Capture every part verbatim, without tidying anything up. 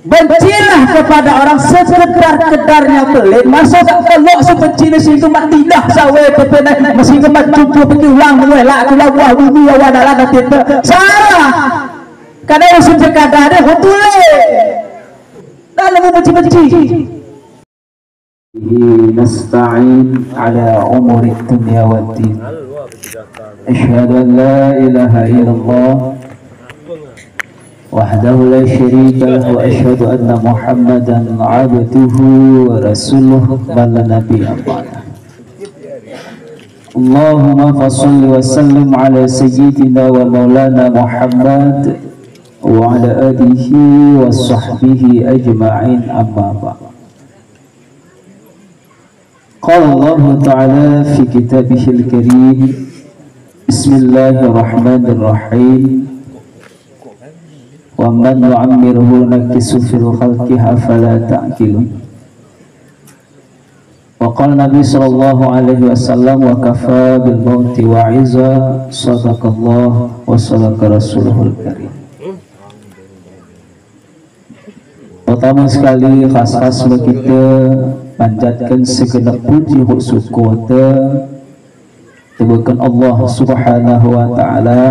Bencilah kepada orang sekedar-kedarnya pelit. Masa tak kelok sebenci ni situ mat tidak sawe pepenai. Masih kemat cucu peti ulang mengelak ke labuah bumi awak dalam hati tu. Salah. Kadang usul sekadar dia hotule. Tak nemu benci-benci. به نستعين على أمور الدنيا والدين. أشهد أن لا إله إلا الله وحده لا شريك له، وأشهد أن محمدا عبده ورسوله، بلغ النبي أمانة. اللهم فصل وسلم على سيدنا ومولانا محمد وعلى آله وصحبه أجمعين، أما بعد. قال الله تعالى في كتابه الكريم: بسم الله الرحمن الرحيم. ومن نعمره ننكسه في الخلق أفلا تعقلون. وقال النبي صلى الله عليه وسلم: وكفى بالموت واعظا. صدق الله وصدق رسوله الكريم. Pertama sekali, khas-khas me kita panjatkan segenap puji hok syukur ta, tebakan Allah Subhanahu wa Ta'ala,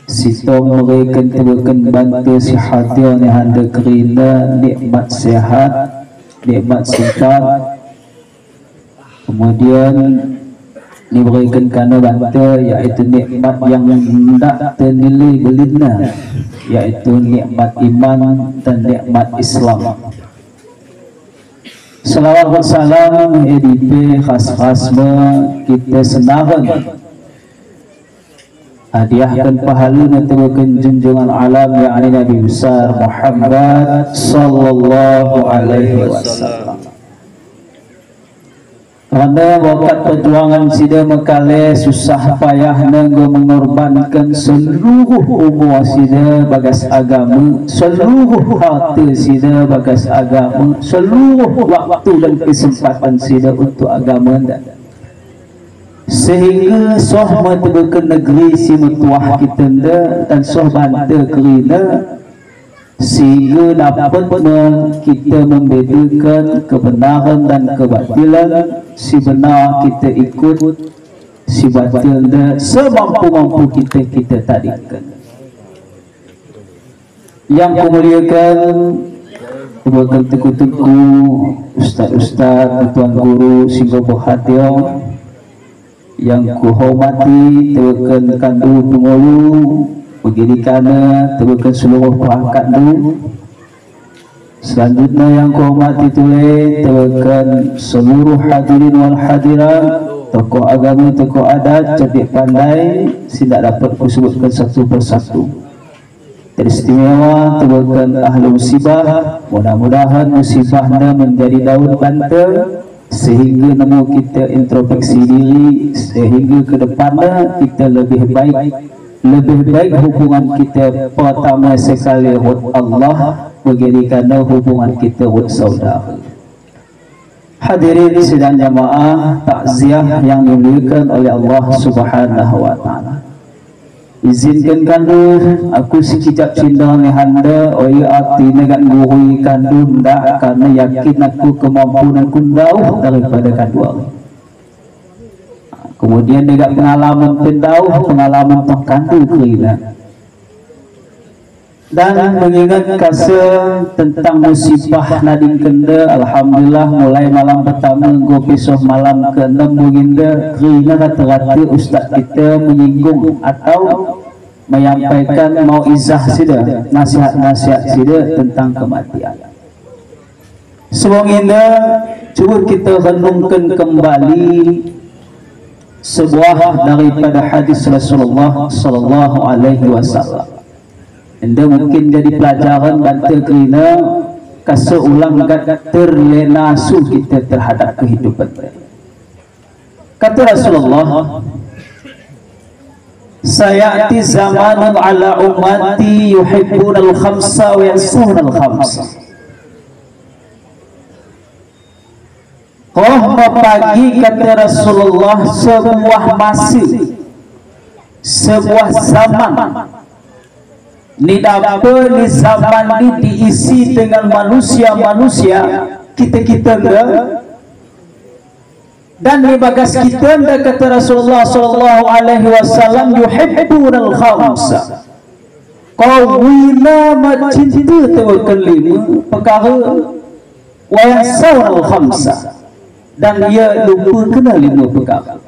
si tong mereken tebakan banta si hadir ni handa kerina nikmat sehat, nikmat sempat, kemudian diberikan kana banta, yaitu nikmat yang ndak ternilai belinna, yaitu nikmat iman dan nikmat Islam. Salawat dan salam edipe khas-khas me kita senaran hadiahkan pahala na tebakan junjungan alam, yakni Nabi besar Muhammad sallallahu alaihi wasallam. Karena bakat perjuangan sida mekale susah payah nenggo mengorbankan seluruh umur sida bagas agama, seluruh harta sida bagas agama, seluruh waktu dan kesempatan sida untuk agama nda. Sehingga soh me tebakan negeri si metuah kita nda dan soh banta kerina, sehingga dapat me kita membedakan kebenaran dan kebatilan, si benar kita ikut, si batil nda semampu-mampu kita, kita tadingkan. Yang kumuliakan, tebakan teku-teku, ustaz-ustaz, tuan guru, singgo bohatio. Yang kuhormati, tebakan kandu pengulu, begini kana, tebakan seluruh perangkat ndu. Selanjutnya yang kuhormati tule, tebakan seluruh hadirin wal hadirat, tokoh agama, tokoh adat, cerdik pandai, si ndak dapat kusebutkan satu persatu. Teristimewa tebakan ahli musibah, mudah-mudahan musibah nda menjadi daun banta, sehingga nemu kita introspeksi diri, sehingga ke depannya kita lebih baik, lebih baik hubungan kita pertama sekali hot Allah, begini kana hubungan kita hot saudara. Hadirin sidang jamaah takziah yang dimuliakan oleh Allah Subhanahu wa Ta'ala. Izinkan kandu aku sekejap sinda ni handa, oi arti negan gurui kandu nda, karena yakin aku kemampuan aku ndauh daripada kandu. Kemudian negan pengalaman pendauh, pengalaman tong kandu kerina. Dan mengingat kasa tentang musibah nading kenda, alhamdulillah, mulai malam pertama gope soh malam keenam mungkin nda, kerina rata-rata ustaz kita menyinggung atau menyampaikan mauizah sida, nasihat-nasihat sida tentang kematian. Semua inda, cuba kita renungkan kembali sebuah daripada hadis Rasulullah sallallahu alaihi wasallam. Inda mungkin jadi pelajaran banta kerina kasa ulang gat terlena su kita terhadap kehidupan. Kata Rasulullah, "Sayati zamanun ala ummati yuhibbunal khamsa wa yansawunal khamsa." Koh mepagi, kata Rasulullah, sebuah masa, sebuah zaman, Ni dapur ni zaman ni diisi dengan manusia-manusia, kita-kita nda. Dan ni bagas kita nda kata Rasulullah sallallahu alaihi wasallam, "Yuhibbunal khamsa." Kawina ma cinta tawakal lima pekara, "Wa yansawnal khamsa." Dan ia lupa kena lima pekara.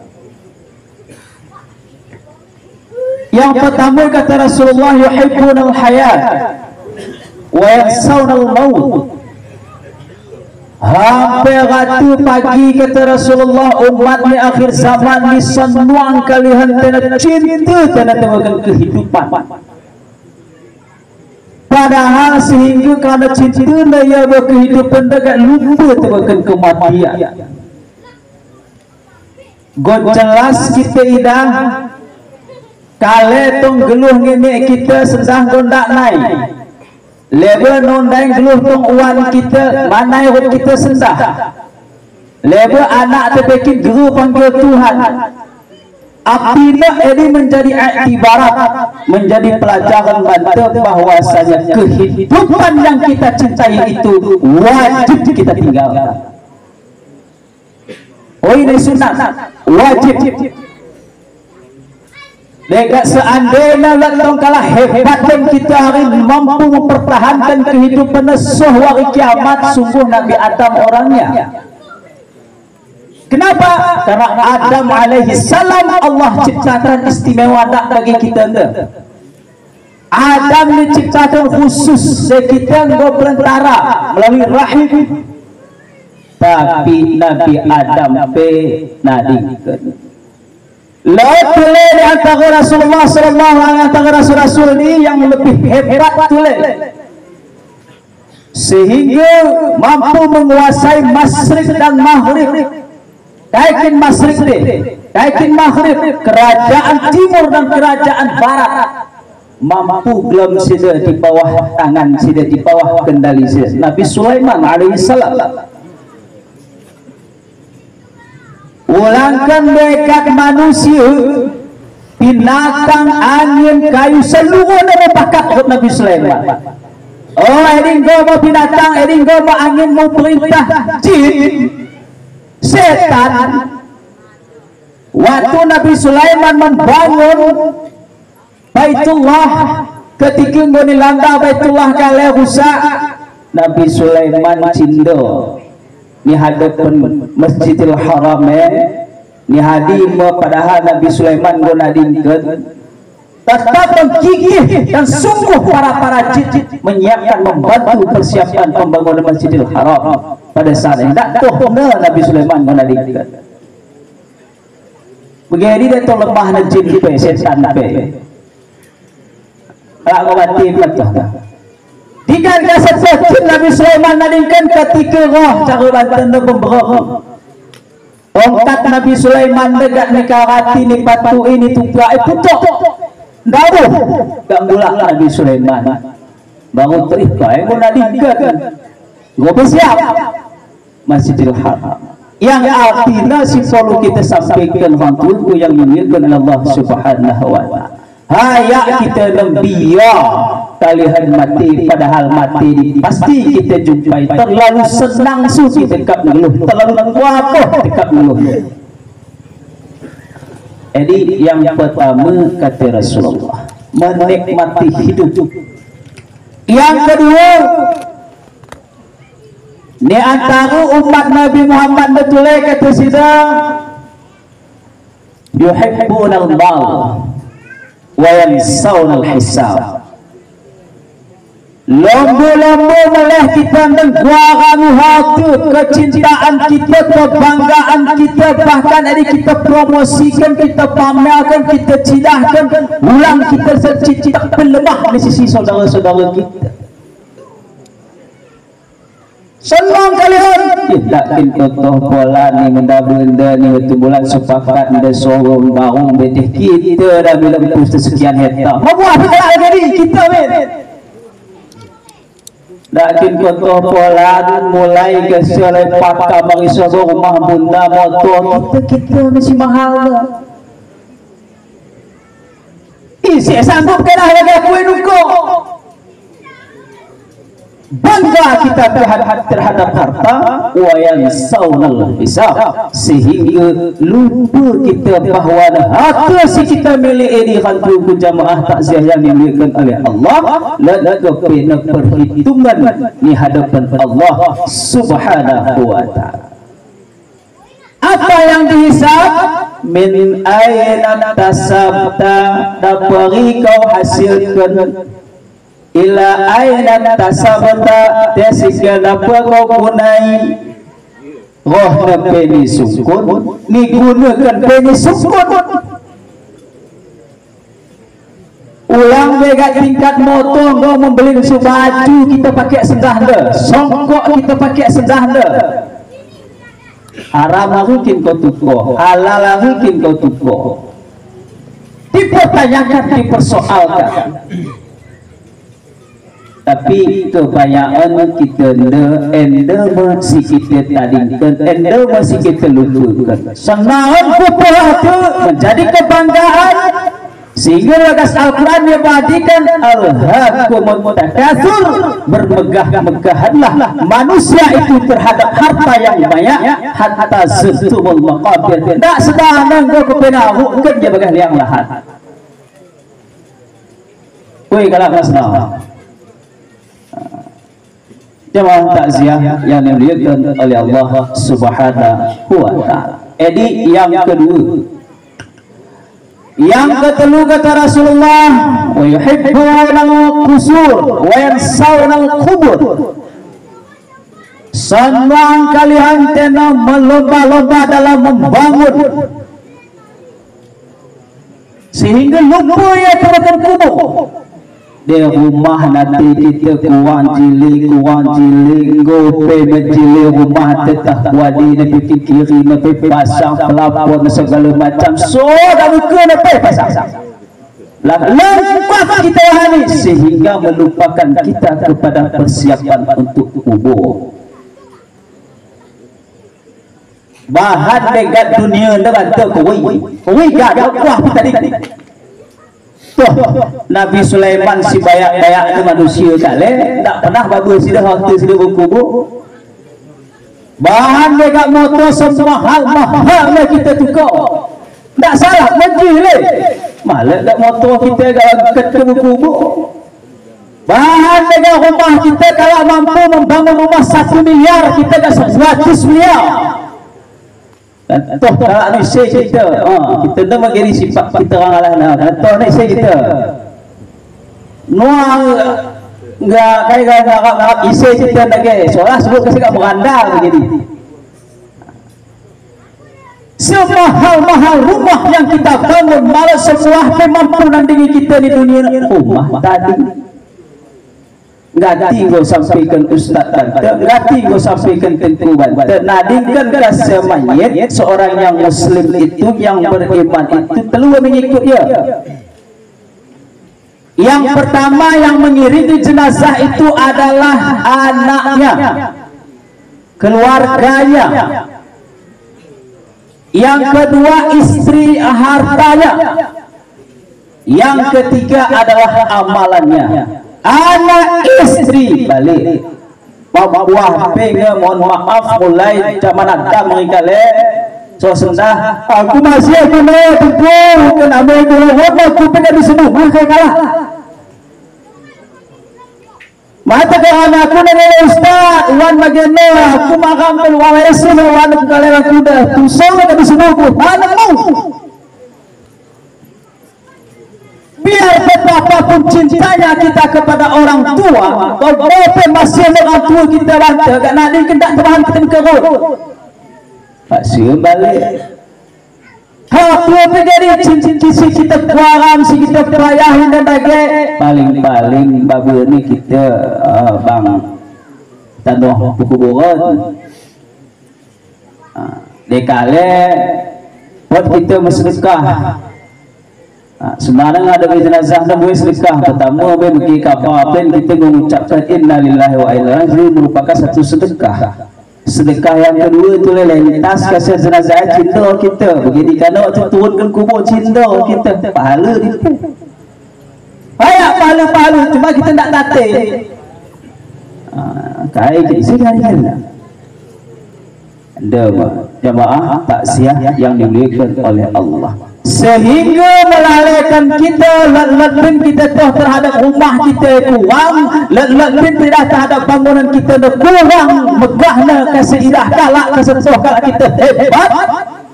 Yang pertama kata Rasulullah, "Yuhibbunal hayat wa yansawnal maut." Hampir ratu pagi kata Rasulullah, umat ni akhir zaman ni sanuang kalihan tena cinta tena tawakal kehidupan. Padahal sehingga karena cinta na ia ba kehidupan dagak lupa tawakal kematian. Go jelas kita idah, kale tong geluh ngene kita sendah gondak nai. Lebe nondang geluh tong uan kita, manai rut kita sendah. Lebe anak tepekin guru panggil Tuhan. Apabila ini menjadi iktibarat, menjadi pelajaran banta bahwasanya kehidupan yang kita cintai itu wajib kita tinggalkan. Oh, ini sunat, wajib. Deka seandainya letong kalah hebat dan kita hari mampu mempertahankan kehidupan soh hari kiamat, sungguh Nabi Adam orangnya. Kenapa? Karena Adam alaihi salam Allah ciptakan istimewa dak bagi kita nda. Adam diciptakan khusus sekitang go perantara melalui rahim. Tapi Nabi Adam pe nadingkan. Lalu ni antara Rasulullah sallallahu alaihi wasallam, antara rasul-rasul ni yang lebih hebat tule. Sehingga mampu menguasai masyrik dan maghrib. Kaikin masyrik deh, kaikin maghrib, kerajaan timur dan kerajaan barat. Mampu gelam sida di bawah tangan sida, di bawah kendali sida. Nabi Sulaiman alaihissalam. Ulangkan dekat manusia, binatang, angin, kayu, seluruh na bakat rut Nabi Sulaiman. Oh, eding go ma binatang, eding go ma angin mau perintah jin, setan. Waktu Nabi Sulaiman membangun Baitullah, ketika ngoni landa Baitullah kale rusak, Nabi Sulaiman cindo ni hadapan Masjidil Haram, eh, ni hadi me padahal Nabi Sulaiman nggo nadingkan. Tetap menggigih dan sungguh para-para jin menyiapkan, membantu persiapan pembangunan Masjidil Haram pada saat ini. Ndak toh ne Nabi Sulaiman nggo nadingkan. Begeri dia tu lemah na jin pe, setan pe. Kalau kau mati, mati. Dikan kasat jin Nabi Sulaiman nadingkan ketika roh cari banten tu pemberok. Tongkat Nabi Sulaiman degak ni karati ni patu ini tuka, eh, putok. Dabuh. Gak mulak Nabi Sulaiman. Baru terika, eh, nggo nadingkan. Nggo bersiap. Masjidil Haram. Yang artina si perlu kita sampaikan waktu yang diinginkan oleh Allah Subhanahu wa Ta'ala. Haya kita nembia kalihan mati, padahal mati ini pasti kita jumpai. Terlalu senang su kita kap ngeluh, terlalu kuapoh kita kap ngeluh. Jadi yang pertama kata Rasulullah, menikmati hidup. Yang kedua, ni antara umat Nabi Muhammad betul kata sida, yuhibbunal mal wa yansawnal hisab. Lombo-lombo meleh kita nengguaranu hati, kecintaan kita, kebanggaan kita, bahkan ini kita promosikan, kita pamerkan, kita cidahkan, ulang kita secicit pelemah di sisi saudara-saudara kita. Senang kalian. Ih, dak kin totoh pola ni, menda benda ni, betul bulan sepakat, nda sorong barung, beteh kita dah bilang pus sekian hektar. Mabuah kita jadi kita, men. Dak kin totoh pola ni, mulai ke selai paka, mari sobo rumah bunda, motor, kita, kita masih mahal. Ih, Saya sanggup kena lagi aku nunggu. Bangga kita terhadap, terhadap harta, wa yansawnal hisab. Sehingga lupa kita bahwa harta si kita milik ini, hantu ku jamaah takziah yang dimuliakan oleh Allah, dan kepena perhitungan di hadapan Allah Subhanahu wa Ta'ala. Apa yang dihisab? Min aina tasabta, dapari kau hasilkan. Ila aina tasabta, desika dapa kau gunai. Roh na peni sungkun, ni gunakan peni sungkun. Ulang bega tingkat motor, nggo membeli su baju kita pakai sendah nda, songkok kita pakai sendah nda. Haram lagi kin kau tuko, halal lagi kin kau tuko. Dipertanyakan, dipersoalkan. Tapi kebanyakan kita nda, enda ma si kita tadingkan, enda ma si kita lupakan. Senang ku perhati menjadi kebanggaan. Sehingga bagas Al-Quran dia perhatikan, "Alhaakumut takatsur," bermegah-megahanlah manusia itu terhadap harta yang banyak, hatta zurtumul maqabir. Ndak sedang nanggo kepena hukun dia bagas liang lahat. Woi, kalau mas nah. Jamaah takziah yang dimuliakan oleh Allah Subhanahu wa Ta'ala. Jadi yang kedua, yang ketelu kata Rasulullah, "Wa yuhibbunal qusur, wa yansawnal qubur." Senang kalian tena melomba-lomba dalam membangun. Sehingga lupa ya kena kubur. Di rumah nanti kita kuang jili, kuang jili, nggo pe menjili rumah tetah kuali na pe kiri na pe pasang pelapon segala macam. So, dah buka na pe pasang. Lah, lengkap kita wahani sehingga melupakan kita kepada persiapan untuk kubur. Bahan degat dunia nda bantu kuwi. Kuwi gak kuah tadi. Tuh, Nabi Sulaiman si bayak-bayak tu manusia kale, tak pernah bagus sida waktu sida berkubur. Bahan degat motor semahal mahal kita tukar. Tak salah menjih leh. Malah degat motor kita gak angkat ke berkubur. Bahan degat rumah kita kalau mampu membangun rumah satu miliar, kita dah seratus miliar. Dan toh kalau ni se kita, ha, kita dah menjadi sifat kita orang Allah nah. Dan toh ni se kita. Nuang enggak kayak enggak enggak isi kita lagi. Soalnya sebut ke segak meranda begini. Semahal-mahal rumah yang kita bangun, malah semua pe mampu nandingi kita di dunia rumah tadi. Ngati nggo sampaikan Ustaz Banta, ngati nggo sampaikan Tengku Banta. Nadingkan kasa mayit seorang yang muslim itu, yang beriman itu, telu mengikut dia. Yang pertama yang mengiringi jenazah itu adalah anaknya, keluarganya. Yang kedua istri hartanya. Yang ketiga adalah amalannya. Anak istri balik. Pabuah penge, mohon maaf, mulai zaman Adam mengikale. So sendah, aku masih aku ne, tunggu, kena mengikale, aku penge di sini, mah kalah. Mata ke anak aku ne, ustaz, wan mageno, aku makan pel wan esi, wan aku kale aku dah, tusau ke di sini, aku, anakmu. Biar betapapun cintanya kita kepada orang tua, kalau pe masih orang tua kita bantu, gak nadingkan tak teman kita berkebun. Masih balik. Kalau tua pe jadi cincin kisi kita kuaram, si kita perayahin dan lagi. Paling-paling babu ni kita, ah, bang tanoh buku buron. Ah, dekale, pot kita bersedekah. Ah, sembarang ada jenazah dan buat sedekah. Pertama, be mengki kapal pen kita mengucapkan innalillahi wa inna ilaihi raji'un merupakan satu sedekah. Sedekah yang kedua itu leleng tas kasih jenazah cinta kita. Begini kerana waktu turunkan kubur cinta kita. Pahala kita. Banyak pahala-pahala, cuma kita ndak tate. Ah, kai ke isi dari kita. Anda, jamaah takziah yang dimuliakan oleh Allah. Sehingga melalaikan kita, lat-lat pun kita toh terhadap rumah kita kurang, lat-lat pun tidak terhadap bangunan kita dah kurang, megahnya kasih indah kalak, kasih toh kalak kita hebat.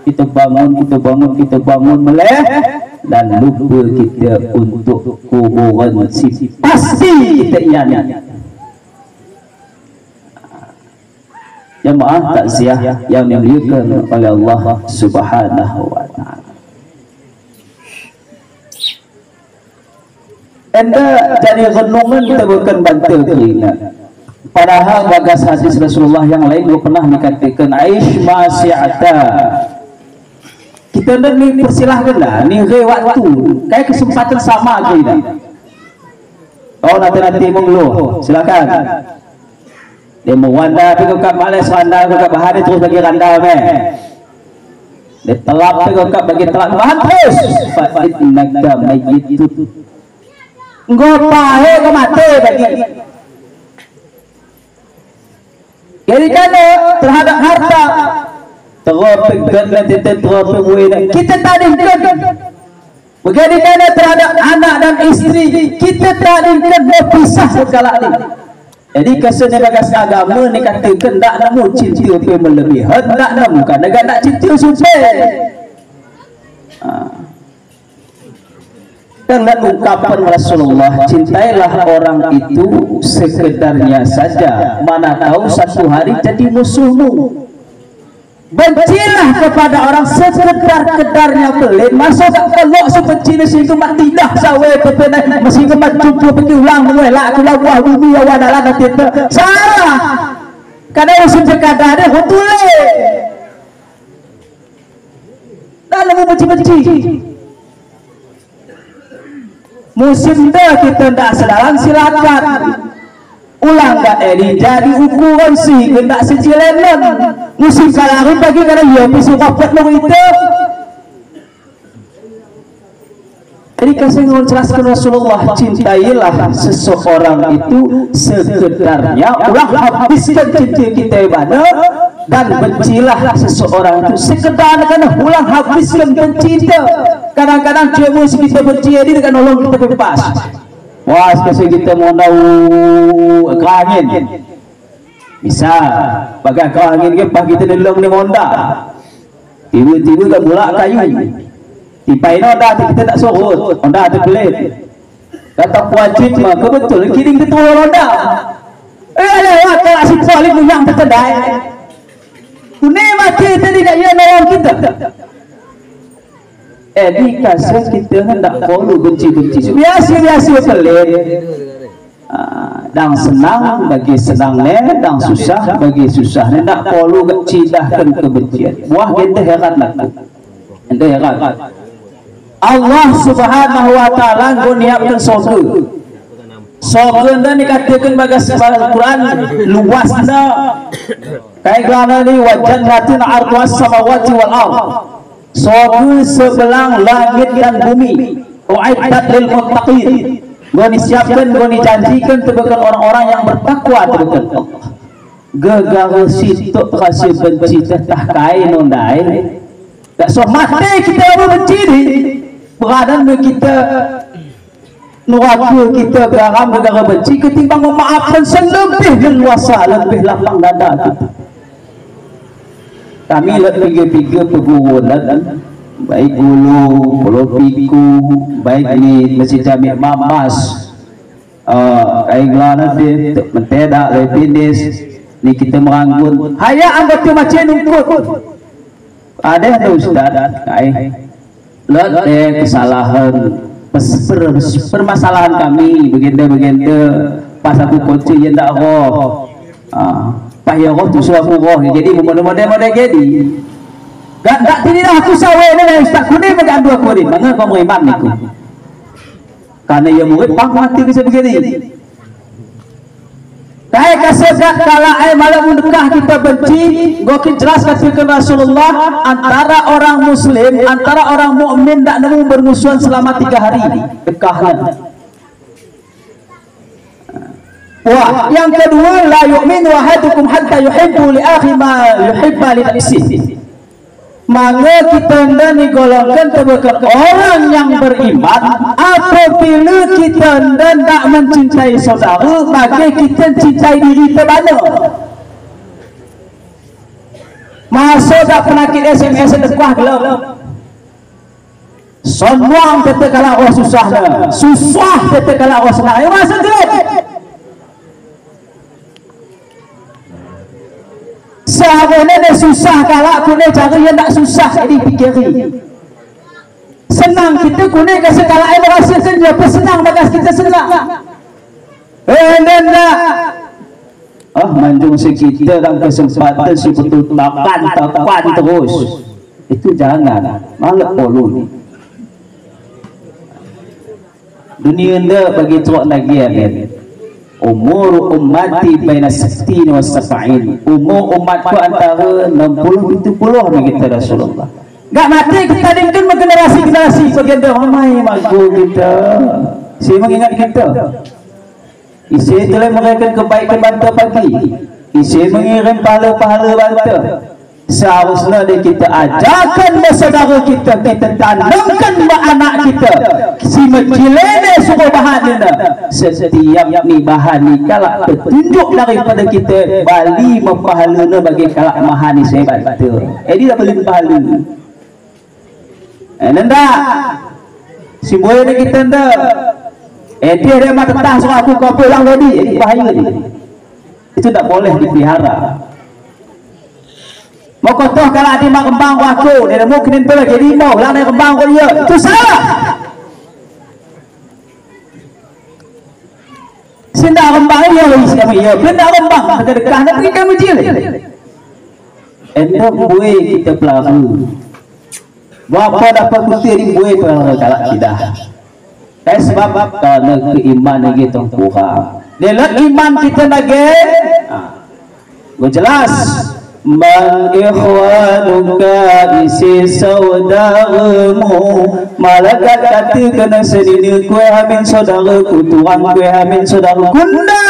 Kita bangun, kita bangun, kita bangun meleh, dan lupa kita untuk kuburan si pasti kita ianya. Jamaah takziah yang dimuliakan oleh Allah Subhanahu wa Ta'ala. Enda jadi renungan tebakan bantu keringat. Padahal bagas hadis Rasulullah yang lain juga pernah dikatakan, "Aish ma syi'ta." Kita ndak ni persilahkan dah, ni re waktu, kayak kesempatan sama kita. Oh, nanti-nanti mengelu, silakan. Dia mau wanda, tapi kau kat malas wanda, kau kat bahari terus lagi randa, meh. Dia telap, tapi kau kat bagi telap, bahan terus. Fa innaka mayyitun. Engkau pahe kau mati bagi. Jadi kerana terhadap harta, terapik ganda kita, terapik wina, kita tadingkan. Bagaimana terhadap anak dan isteri, kita tadingkan berpisah sekali ni. Jadi, kasih ni bagas agama ni katakan ndak nemu cinta pe melebihan, ndak nemu kan, ndak, ndak cinta sudah. Ah. Dengan ungkapan Rasulullah, "Cintailah orang itu sekedarnya saja. Mana tahu satu hari jadi musuhmu." Bencilah kepada orang sekedar-kedarnya pelit. Masa tak kelok sebenci ni sehingga mat tidak sawe pepenai, sehingga mat jumpa pergi ulang mengelak ke labuah bumi awan dalam hati tu. Salah. Kadang musim sekadar dia betul. Dah nemu benci-benci. Musim dah kita ndak sedalan, silakan. Ulang ndak, eh, jadi ukuran si, ndak sejilenan. Musim kalari bagi kerana ia pisi dapat nemu itu. Jadi, kasih ngon jelaskan Rasulullah, cintailah seseorang itu sekedarnya, ulang habiskan cinta kita pada, dan bencilah seseorang itu sekedar, kerana ulang habiskan benci kita. Kadang-kadang cuma kita benci, jadi dengan nolong kita bebas. Wah, kasih kita mau tahu kerangin. Bisa, pakai kau angin ke, pagi tu lelong ni honda. Tiba-tiba ka bulak kayu. Tipai honda tu kita tak sorot, honda tu pelit. Kata kuacit mah, kebetul kiring tu honda. Eh, lewat kalau si paling yang tertendai. Kuni mati tadi kat ia nolong kita. Eh, di kasih kita hendak kolu benci-benci. Biasa-biasa pelit. Ah, dang senang bagi senang ne, dang susah bagi susah ne, ndak perlu cidahkan kebencian. Buah gente heran aku. Gente heran. Allah Subhanahu wa Ta'ala nggo nyiapkan sorga. Sorga nda ni katakan bagas Al-Quran luasna. Kai gelana ni wa jannatin arduhas samawati wal ard. Sorga sebelang langit dan bumi. Uiddat lil muttaqin. Nggo ni siapkan, nggo ni janjikan tebakan orang-orang yang bertakwa tebakan Allah. Gegara situ kasih benci tah kai nondai. Tak so mati kita benci ni. Peranan kita Neraka kita garam gegara benci ketimbang memaafkan selebih leluasa, lebih lapang dada kita. Kami lek piga-piga perguru lek, baik Gulu, Pulau Piku, baik ni Masjid Jami Mamas, eh, Kainglan ade, Menteda, Lepinis, ni kita meranggun. Haya anggota macam nungkut. Ada tu Ustaz, ai. Lot eh kesalahan pes- per- permasalahan kami begende-begende pas aku kunci ia ndak roh. Ah, pas ia roh tu suruh aku roh. Jadi model-model jadi. Gak ndak tini dah aku sawe ni Ustaz kuni megandu aku ni. Mana kau imam niku? Karena ia murid pang mati bisa begini. Kai kasegat kala ai malam mendekah kita benci, goki jelas katakan Rasulullah, antara orang muslim, antara orang mukmin ndak nemu bermusuhan selama tiga hari. Dekahnya. Wah, yang kedua, la yu'minu ahadukum hatta yuhibbu li akhi ma yuhibba li nafsih. Maka kita nda digolongkan tebakan orang yang beriman apabila kita nda mencintai saudara, maka kita cintai diri tebana. Maso dak penakit S M S dekuah gelap. Sonwang tete kalak wah susah na. Susah tete kalak wah senang. Ayo masuk dulu. Seharusnya ne susah kalak ku ne cari yang tak susah jadi pikiri. Senang kita ku ne ke sekalak yang berhasil senja, senang bagas kita senang. Eh, nda. Ah, manjung si kita dalam kesempatan si betul takan, takan terus. Itu jangan. Malah polu ni. Dunia nda bagi trok lagi amin. Umur ummati baina sittin wa sab'in. Umur umatku antara enam puluh tujuh puluh ni kita Rasulullah. Enggak mati kita dingkin generasi-generasi bagian dah ramai mago kita. Si mengingat kita. Ise telah mereka kebaikan banta pagi. Ise mengirim pahala-pahala banta. Seharusnya deh kita ajarkan ba saudara kita, kita tanamkan ba anak kita. Si mejilene suruh bahan ni na. Setiap ni bahan ni kalak petunjuk daripada kita bali ma pahala na bagi kalak mahani sebat tu. Jadi dah beli pahala. Eh, nda. Simbol ini kita nda. Eh, dia, dia mata tah suka aku kau pulang tadi. Ini bahaya ni. Itu tak boleh dipelihara. Mau kotoh kalau di mak kembang aku, dia mungkin itu lagi di mau, lah dia kembang kau dia. Itu salah. Sinda kembang iya, isi kami iya. Sinda kembang, sedekah nak pergi kami jil. Enda buai kita pelaku. Bapa dapat putih di buai pelaku kalak kita. Eh, sebab kerana keiman lagi tu kurang. Dia iman kita lagi. Ah. Ku jelas. Man ikhwanuka, ise saudaramu. Malakat kata kena senina ku amin saudaraku, tuan ku amin saudaraku. Nda,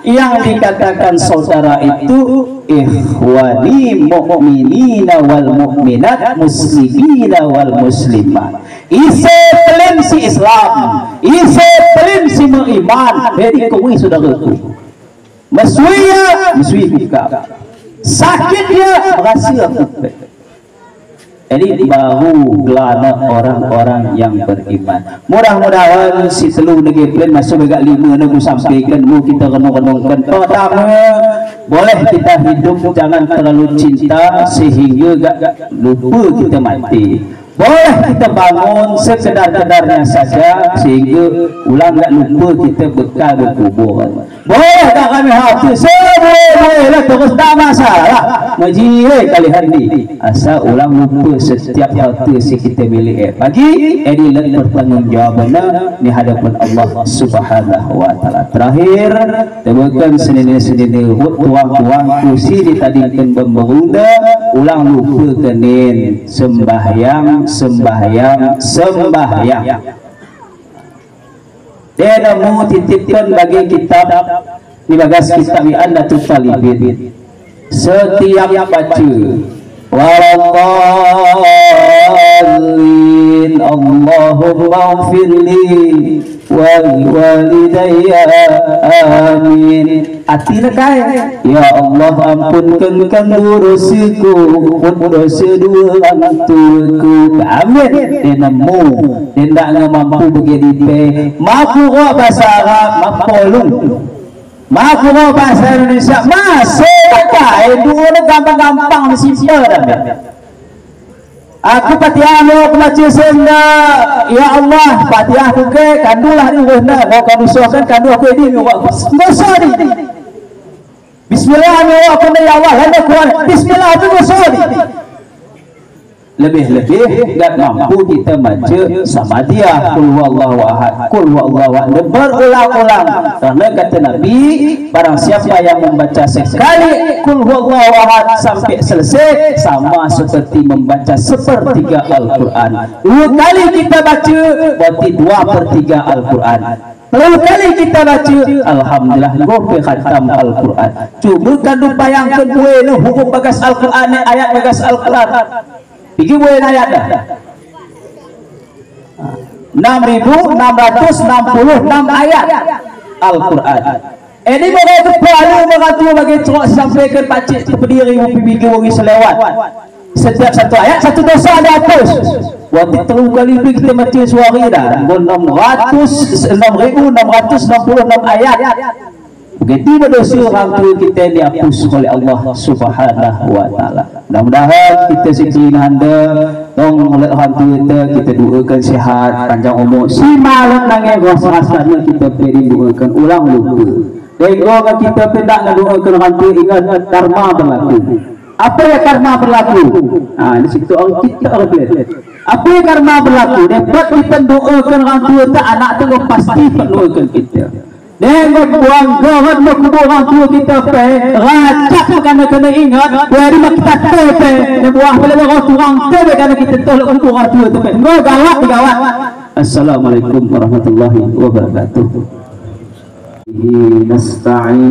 yang dikatakan saudara itu ikhwani mu'minina wal mu'minat, muslimina wal muslimat. Ise pelin si Islam, ise pelin si beriman, jadi kau saudaraku. Mesui ya, mesui buka. Sakit ya, berhasil aku. Jadi baru gelana orang-orang yang beriman. Mudah-mudahan si telu lagi plan masuk agak lima ni ku sampaikan mu kita renung-renungkan. Pertama, boleh kita hidup jangan terlalu cinta sehingga agak lupa kita mati. Boleh kita bangun sekedar-kedarnya saja sehingga ulang agak lupa kita bekal berkubur. Boleh tak kami hati sebuah-buah lah terus tak masalah. Majire kali hari ni. Asal ulang lupa setiap hati si kita milik eh. Bagi, eh, ini bertanggungjawab benar di hadapan Allah Subhanahu wa Ta'ala. Terakhir, tebakan senina-senina hut tuang-tuang ku si ditadingkan bemberunda, ulang lupa kenin sembahyang, sembahyang, sembahyang. Dia namu titipkan bagi kitab, di bagas kitab ni Andatut Talibin. Setiap baca, waladdallin, Allahumma ighfirli wa liwalidayya, amin. Artina kai, ya Allah, ampunkan kami dosaku, ampun dosa dua orang tuaku. Amin. Dia namu, dia nda mampu bagi dipe. Maku ko bahasa Arab, mapolung. Maku ko bahasa Indonesia, masih pakai. Dulu gampang-gampang, simple dah. Aku Fatihah mau aku baca senda, ya Allah, Fatihah ku ke, kandulah di rumah, mau kau usahakan, kandu aku ini, mau dosa ni. Bismillah, mau aku ni, ya Allah, hanya kuat. Bismillah, aku dosa ni. Lebih-lebih, enggak mampu kita baca sama dia, Qul huwallahu ahad, Qul huwallahu ahad. Berulang-ulang. Karena kata Nabi, barang siapa yang membaca sekali Qul huwallahu ahad sampai selesai, sama seperti membaca sepertiga Al-Quran. Dua kali kita baca, berarti dua per tiga Al-Quran. Telu kali kita baca, alhamdulillah, enggo pe khatam Al-Quran. Cuba kanu bayangkan buena hukum bagas Al-Quran, ne ayat bagas Al-Quran. Pigi buena ayat dah. Enam ribu enam ratus enam puluh enam ayat Al-Quran. Ini mereka perlu mengatur bagi cok sampai ke pacik berdiri pigi wong selewat. Setiap satu ayat satu dosa dihapus. Waktu telu kali pi kita baca suari dah. Enam ratus, enam ribu enam ratus enam puluh enam ayat. Begitu berdosa orang tua kita dihapus oleh Allah Subhanahu wa Ta'ala. Mudah-mudahan kita sekali handa tong oleh orang tua kita, kita doakan sehat, panjang umur. Si malam nange ros rasanya kita beri doakan ulang lupa. Dan kalau kita tidak doakan orang tua, ingat karma berlaku. Apa ya karma berlaku? Nah, ini situ orang kita orang dia. Apa ya karma berlaku? Dapat kita doakan orang tua tu, anak tu pasti doakan kita. Dengan buang gawat mau kubur orang tua kita pe, racak kena kena ingat, beri mak kita tepe, ne buah pele orang kurang tepe kena kita tolak kubur orang tua tepe. Enggak gawat, gawat. Assalamualaikum warahmatullahi wabarakatuh. Nasta'in.